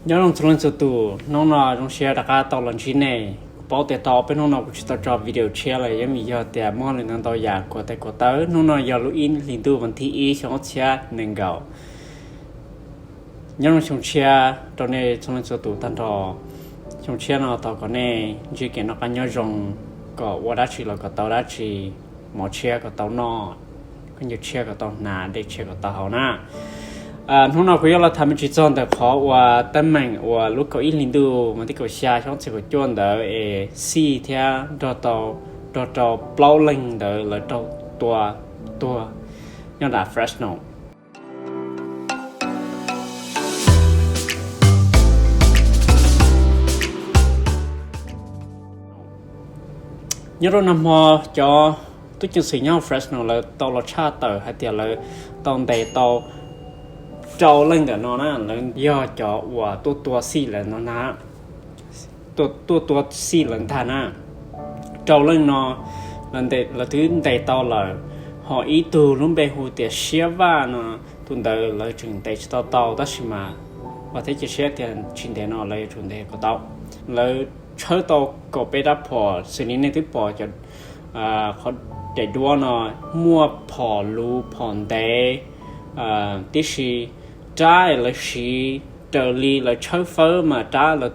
Nyob zoo txhua leej txhua tus, hnub no zoo siab rov qab tau los ntsib nej. Kuv paub tias tau ob peb hnub no kuv tsis tau tso video tshiab lawm, yeej vim yog tias muaj li ntau ntau yam kuav tes kuav taw. Hnub no yog lub ib hlis ntuj vas thib ib xyoo ob txhiab nees nkaum. Nyob zoo xyoo tshiab rau nej txhua leej txhua tus tag nrho. Xyoo tshiab no thov kom nej ntsib kev noj qab nyob zoo, kom ua dab tsi los kom tau dab tsi, mov tshiab kom tau noj, khaub ncaws tshiab kom tau hnav, dej tshiab kom tau haus na. Hnub no kuv yuav los tham me ntsis txog ntawm qhov uas teeb meem uas lub kaum ib hlis ntuj vas thib kaum xya xyoo ob txhiab kaum cuaj ntawd es Xij thiab nrog tau, nrog rau plaub leeg ntawd lawv raug tua tuag nyob nram Fresno. Nyob rau nag hmo cov tub ceev xwm nyob Fresno lawv tau los tshaj tawm hais tias lawv tau ntes tau rau leej ntawm no na, lawv yog cov uas tuaj tua Xij lawv no na, tuaj tua Xij lawv ntag na. Rau leej no lawv twb ntes tau lawm, ho ib tug lub npe hu tias Siab Vaj no, tus ntawd lawv tseem ntes tsis tau tau, tab sis mas vam thiab cia siab tias tsis ntev no lawv yuav tsum ntes kom tau. Lawv tshawb tau kaum peb rab phom xws li nej twb pom cov, qhov daim duab no muaj phom luv phom ntev, tiam sis rab lawv siv raws li lawv tshawb fawb mas rab lawv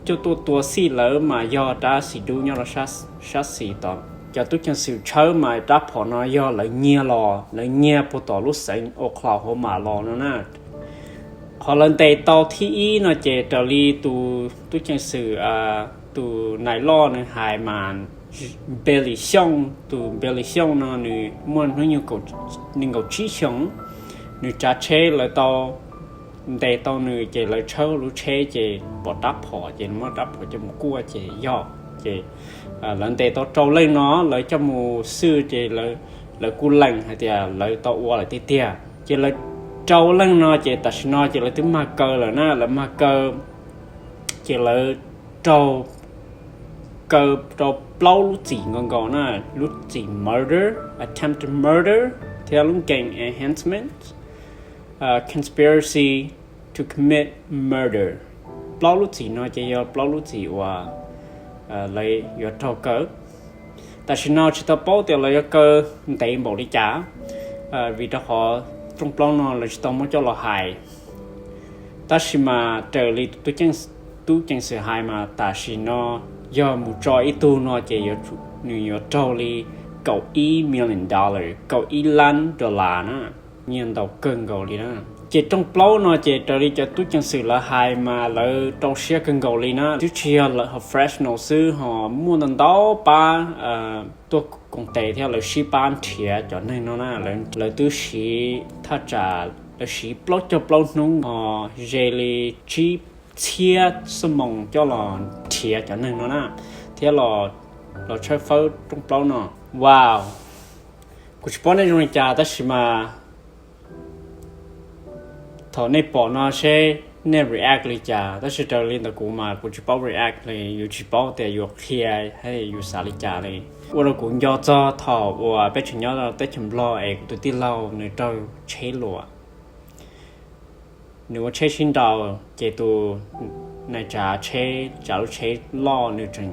coj tuaj tua Xij lawv mas yog rab xim dub nyob rau sab xis tod. Cov tub ceev xwm tshawb mas rab phom no yog lawv nyiag los, lawv nyiag puag tom lub xeev Oklahoma los no na. Qhov lawv ntes tau thib ib no ces raws li tus tub ceev xwm, tus nais loj nws hais mas Npeli Xyooj, tus Npeli Xyooj no nws muaj hnub nyoog nees nkaum tsib xyoos, nws tsav tsheb lawv tau ntes tau nws ces lawv tshawb lub tsheb ces pom rab phom ces muab rab phom coj mus kuaj ces yog ces lawv ntes tau rau leej no lawv coj mus xwj ces lawv kuj lees hais tias lawv tau ua lawm tiag tiag. Ces lawv rau leej no ces tam sim no ces lawv twb mag kaw lawm na, lawv mag kaw ces lawv raug kaw rau plaub lub txim nkaus nkaus na, lub txim murder, attempted murder, thiab lub nkeeg enhancement, conspiracy to commit murder. Plaub lub txim no ces yog plaub lub txim uas lawv yuav raug kaw. Tam sim no tsis tau paub tias lawv yuav kaw ntev npaum li cas, vim rau qhov rooj plaub no lawv tsis tau muab coj los hais. Tab sis mas raws li tub ceev xwm hais mas tam sim no yog mus tso ib tug no ces nws yuav raug li kaum ib million dollar, kaum ib lab dollar na, nyiaj ntau kawg nkaus li na. Ces rooj plaub no ces raws li cov tub ceev xwm lawv hais mas lawv rau siab kawg nkaus li na, twb tsis yog lawv hauv Fresno xwb ho muaj ntau ntau pab tuaj koom tes thiab lawv sib pab nrhiav cov neeg no na. Lawv twb siv thaj tsam, lawv siv plaub caug plaub hnub ho ze li tsib txhiab xuab moos coj los nrhiav cov neeg no na, thiab los tshawb fawb rooj plaub no. Wow, kuv tsis paub nej zoo li cas tab sis mas thaum nej pom no seb nej react li cas, tab sis raws li ntawm kuv mas kuv tsis paub react li, yus tsis paub tias yuav qhia, yus xav li cas li. Ua rau kuv nco txog thaum uas peb tseem nyob teb chaws Nplog es kuv tus tij laug nws raug tsheb luam. Nws ua tsheb sib nraus ces tus nais tsav tsheb, tsav lub tsheb loj nws tseem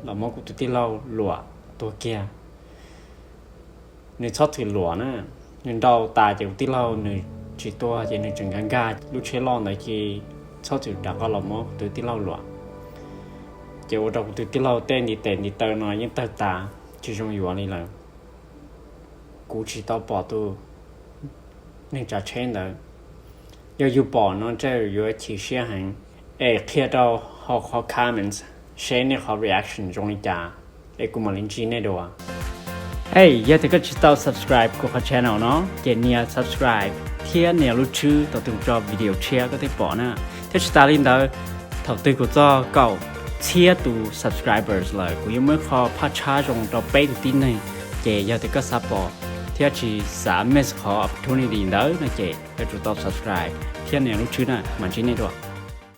los muab kuv tus tij laug luam tuag kiag. Nws txhob txwm luam na, nws nraus tas ces kuv tij laug nws tsis tuag ces nws tseem nkag nkag lub tsheb loj ntawd ces txhob txwm rov qab los muab kuv tus tij laug luam. Ces ua rau kuv tus tij laug tej ntiv tes ntiv taw no yeej tawg tas, tsis zoo yuav li lawm. Kuv tsis tau pom tus neeg tsav tsheb ntawd. Yog yus pom no ntshe yuav chim siab heev. Es qhia rau hauv qhov comments seb nej qhov reaction zoo li cas, es kuv mam li ntsib nej dua. Hey, yog tias koj tsis tau subscribe kuv qhov channel no ces nias subscribe thiab nias lub tswb thaum twg kuv tso video tshiab koj thiaj pom na. Thiab tsis tas li ntawd, thaum twg kuv txog kaum txhiab tus subscribers lawm kuv yuav muab qho phaj tshab zoo rau peb tus tib neeg. Ces yog tias koj xav pom thiab tsis xav miss qhov opportunity ntawd no ces yuav tsum tau subscribe thiab nias lub tswb na, mam ntsib nej dua.